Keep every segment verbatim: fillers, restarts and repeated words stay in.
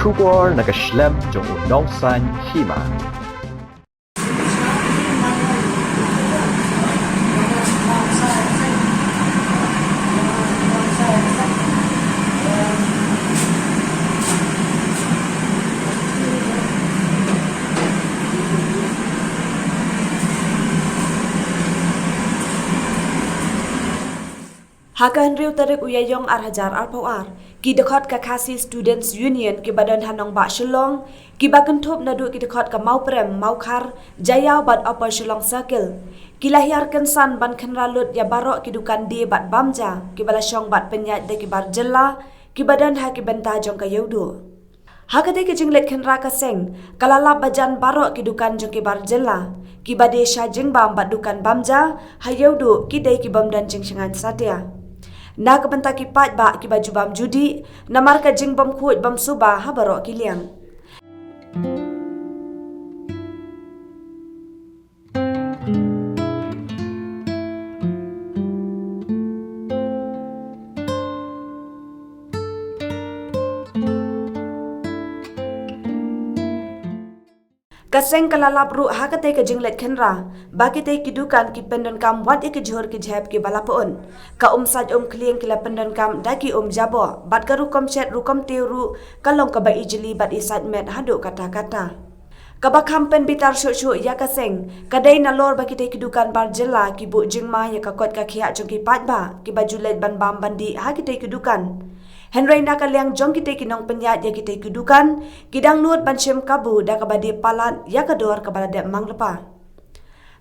Khubor na ka shlem jong u nongsan hima. Ha ka hynriew tarik u Ïaïong ar hajar arphew ar, ki dkhot ka Khasi Students Union kiba don ha nongbah Shillong, kiba kynthup naduh ki dkhot ka Mawprem, Mawkhar, Jaïaw bad Upper Shillong Circle, ki la hiar kynsan ban khynra lut ïa baroh ki dukan die bad bam ja kiba la shong bad pynïaid da ki bar jylla kiba don ha ki bynta jong ka Ïewduh. Ha katei ka jingleit khynra ka seng ka la lap ba jan baroh ki dukan jong ki bar jylla, kiba die sha jingbam bad dukan bam ja ha Ïewduh, ki dei ki bym don jingshngaiñ satia na ka bynta ki paidbah kiba ju bam ju dih, namar ka jingbymkhuid bymsuba ha baroh ki liang. Ka seng ka la lap ruh ha katei ka jingleit khynra ba kitei ki dukan ki pyndonkam wat ïa ki jhur ki jhep kiba la pyut. Ka um sait um khlieng ki la pyndonkam da ki um jaboh, bad ka rukom shet rukom tiew ruh ka long kaba ijli bad i sait met haduh katta katta. Kaba kham pynbitar shuh shuh ïa ka seng ka dei nalor ba kitei ki dukan bar jylla ki buh jingma ïa ka koit ka khiah jong ki paidbah kiba ju leit ban bam ban dih ha kitei ki dukan. Hynrei na ka liang jong kitei ki nongpynïaid ïa kitei ki dukan, ki dang nud ban shim kabu da kaba die palat ïa ka dor kaba la dep mang lypa.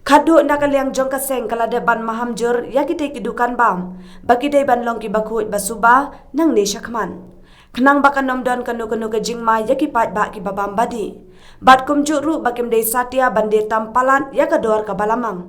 Khatduh na ka liang jong ka seng ka la dep ban maham jur ïa kitei ki dukan bam ba ki dei ban long kiba khuid ba suba nangne shakhmat, khnang ba kan ym don kano kano ka jingma ïa ki paidbah kiba bam ba dih, bad kumjuh ruh ba kim dei satia ban die tam palat ïa ka dor kaba la mang.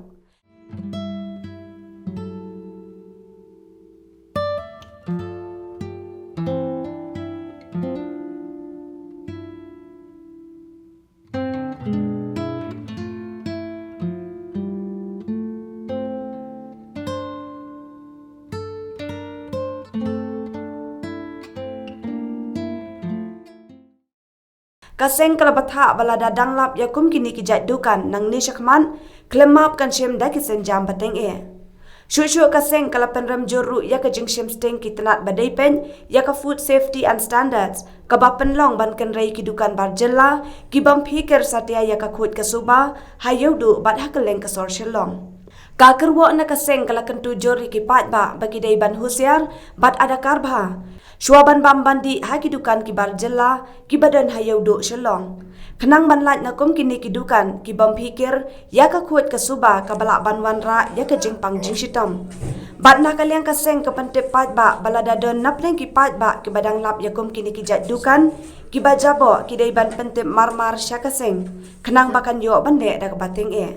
Ka seng ka la batai ba lada dang lap ïa kum kine ki jait dukan nangne shakhmat, khlem map kan shim da ki sienjam ba teng eh. Shuh shuh ka seng ka la pynrem jur ruh ïa ka jingshim sting ki tnat ba dei peit ïa ka Food Safety and Standards, kaba pynlong ban kynrei ki dukan bar jylla ki bym phikir satia ïa ka khuid ka suba ha Ïewduh bad ha kylleng ka sor Shillong. Ka kyrwoh na ka seng ka la kyntu jur ïa ki paidbah ba ki dei ban husiar bad adakar bha shuwa ban bam ban dih ha ki dukan ki bar jylla kiba don ha Ïewduh Shillong, khnang ban lait na kum kine ki dukan ki bym phikir ïa ka khuid ka suba kaba lah ban wanrah ïa ka jingpang jingshitom. Bad na ka liang ka seng ka pyntip paidbah ba lada don na pdeng ki paidbah kiba dang lap ïa kum kine ki jait dukan kiba jaboh, ki dei ban pyntip mar mar sha ka seng, khnang ba kan ïoh ban leh da kaba teng eh.